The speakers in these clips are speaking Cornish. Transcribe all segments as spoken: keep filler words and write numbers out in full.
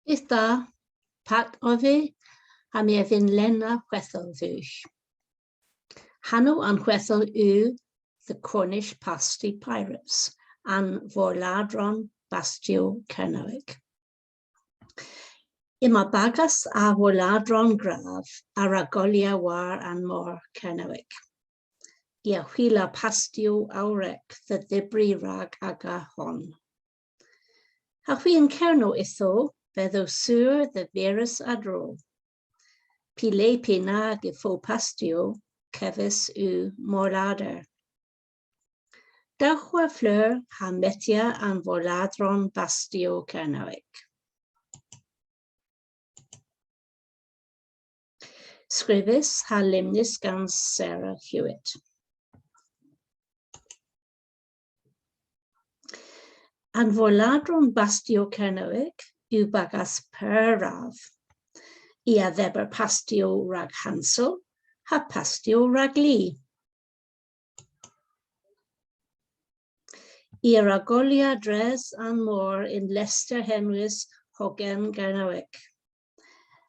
Dydh da, Pat ov vy, ha my a vynn lenna hwedhel dhywgh. Hanow an hwedhel yw The Cornish Pasty Pirates, an Vorladron Bastiow Kernewek. Yma bagas a vorladron grav a wra golya war an mor Kernewek. I a hwila pastiow owrek dhe dhybri rag aga hon. Ha hwi yn Kernow ytho, bedhowgh sur dhe viras a-dro. Py le pynag y fo pastiow, kevys yw morlader. Dewgh war fleur ha metya an vorladron bastiow Kernewek. Skrifys ha lymnys gans Sarah Hewitt. An vorladron bastiow Kernewek yw bagas pur rav. I a dheber pastiow rag hansel ha pastiow rag li. I a wra golya dres an mor yn lester henwys Hogen Gernewek.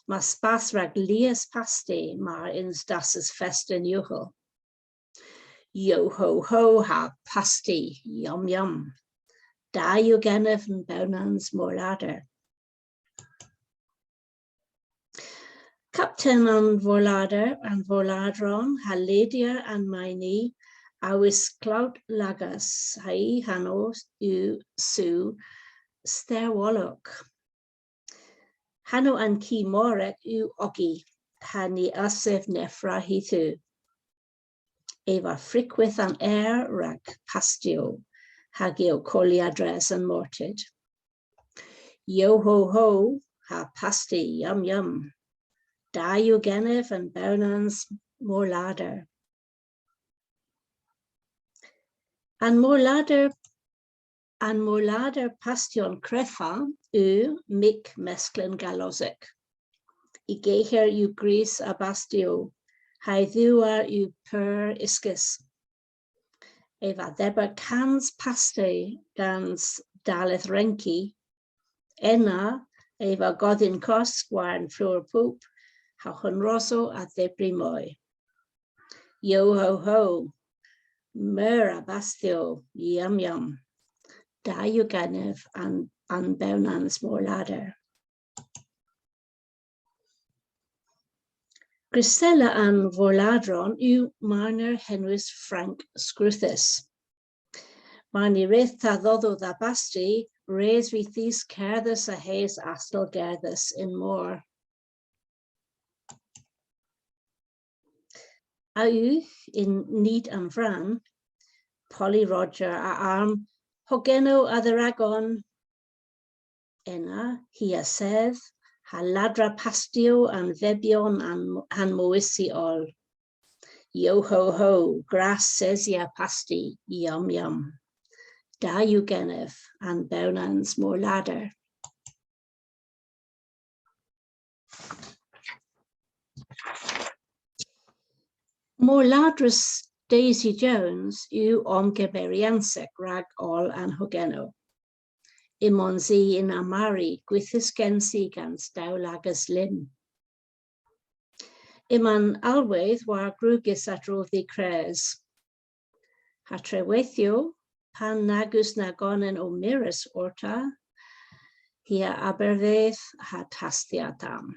Yma spas rag lies pasti mar yns dasses fest yn ughel. Yo ho ho ha pasti, yum yum. Da yw genev an bewnans morlader. Kapten an vorlader, an vorladron, ha ledyer an meyni a wisk klout lagas, ha'y hanow yw Su Sterwolok. Hanow an ki morek yw Oggy, ha ny assev nevra hy thu. Ev a frikwith an ayr rag pastiow, hag ev ow kolya dres an mortid. Yo ho ho, ha pasti, yum yum. Da yw genev an bewnans morlader. An morlader, an morlader pastyon kreffa yw mik mesklen galosek. Y geher yw gwrys a bastiow, ha'y dhiwarr yw pur uskis. Ev a dheber kans pasti gans dalleth renki. Ena ev a godhyn kosk war an flour poop, ha hunroso a dhybri moy. Yo ho ho, meur a bastiow, yum yum. Da yw genev an, an bewnans morlader. Gwryssella an vorladron yw marner henwys Frank Scruthus. Mar ny wreth'ta dhodho dha basti, res vydh dhis kerdhes a-hys astel gerdhes y'n mor. A-ugh yn nid an vran, Polly Roger a arm, hogennow a-dheragon. Ena hi a sedh ha ladra pastiow an vebyon an, ha'n mowysi oll. Yo ho ho, gras sesya pasti, yum yum. Da yw genev an bewnans morlader. Morladres Daisy Jones yw omgemeryans rag oll an hogennow. Ymons i yn amari gwithys gensi gans dewlagas lymm. Yma'n alhwedh war grugys a-dro dh'y kres. Ha treweythyow, pan nag eus nagonan ow mires orta, hi a abervedh ha tastya tamm.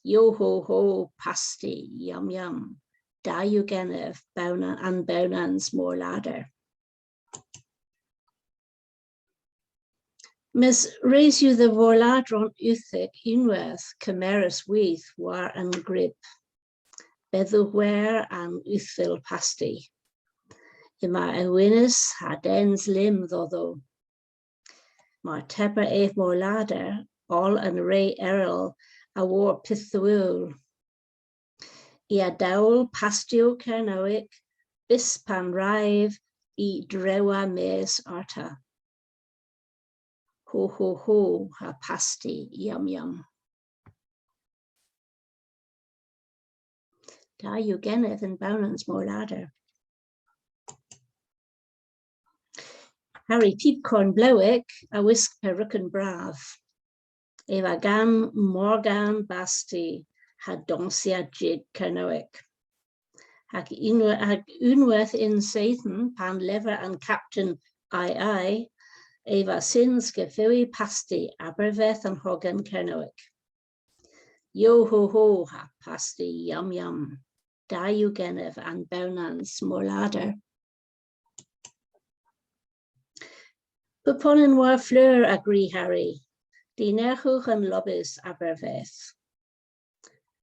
Yo ho ho, pasti, yum yum. Da yw genev bewna-, an bewnans morlader. Mes res yw dhe vorladron euthek unnweyth kemeres with war an gryb. Bedhewgh war an euthvil pasti. Yma ewinys ha dens lymm dhodho. Mar tybr ev morlader, oll an re erel a wor pyth dhe wul. I a dowla pastiow Kernewek, bys pan wra ev y drewa mes arta. Ho ho ho, ha pasti, yum yum. Da yw genev an bewnans morlader. Harry Pibkorn Blewek a wisk peruken brav. Ev a gan Morgan Basti ha donsya jig Kernewek. Hag unw-, hag unnweyth yn seythen pan lever an kapten ai ai, ev a syns gevewi pasti aberfeth an hogen Kernewek. Yo ho ho ha pasti yum yum. Da yw genev an bewnans morlader. Pubonan war fleur a gri Harry. Dynerghewgh an lobys aberfeth.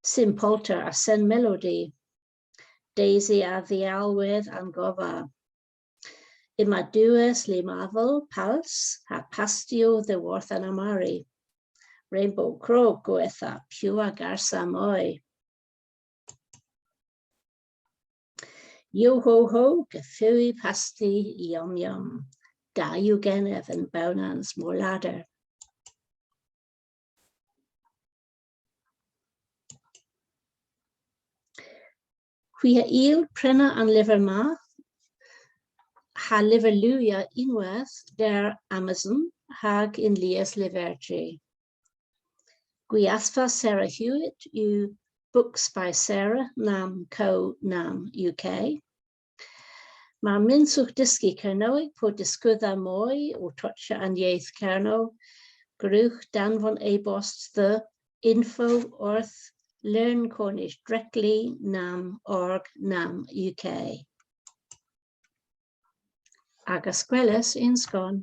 Sempolter a sen melodi. Daisy a dhialwedh an gofa. Yma diwes limaval pals ha pastiow dhyworth an armari. Rainbow krog gwetha piw a garsa moy. Yo ho ho, gevewi pasti yum yum. Da yw genev an bewnans morlader. Hwi a yll prena an lyver ma ha lyver liwya ynwedh der Amazon hag yn lies lyverji. Gwiasva Sarah Hewitt yw Books by Sarah nam co nam U K. Mar mynsowgh dyski Kernewek po diskudha moy ow tochya an yeth Kernow, gwrewgh danvon e-bost dhe info orth learn cornish directly nam org nam U K. Agas gweles yn skon.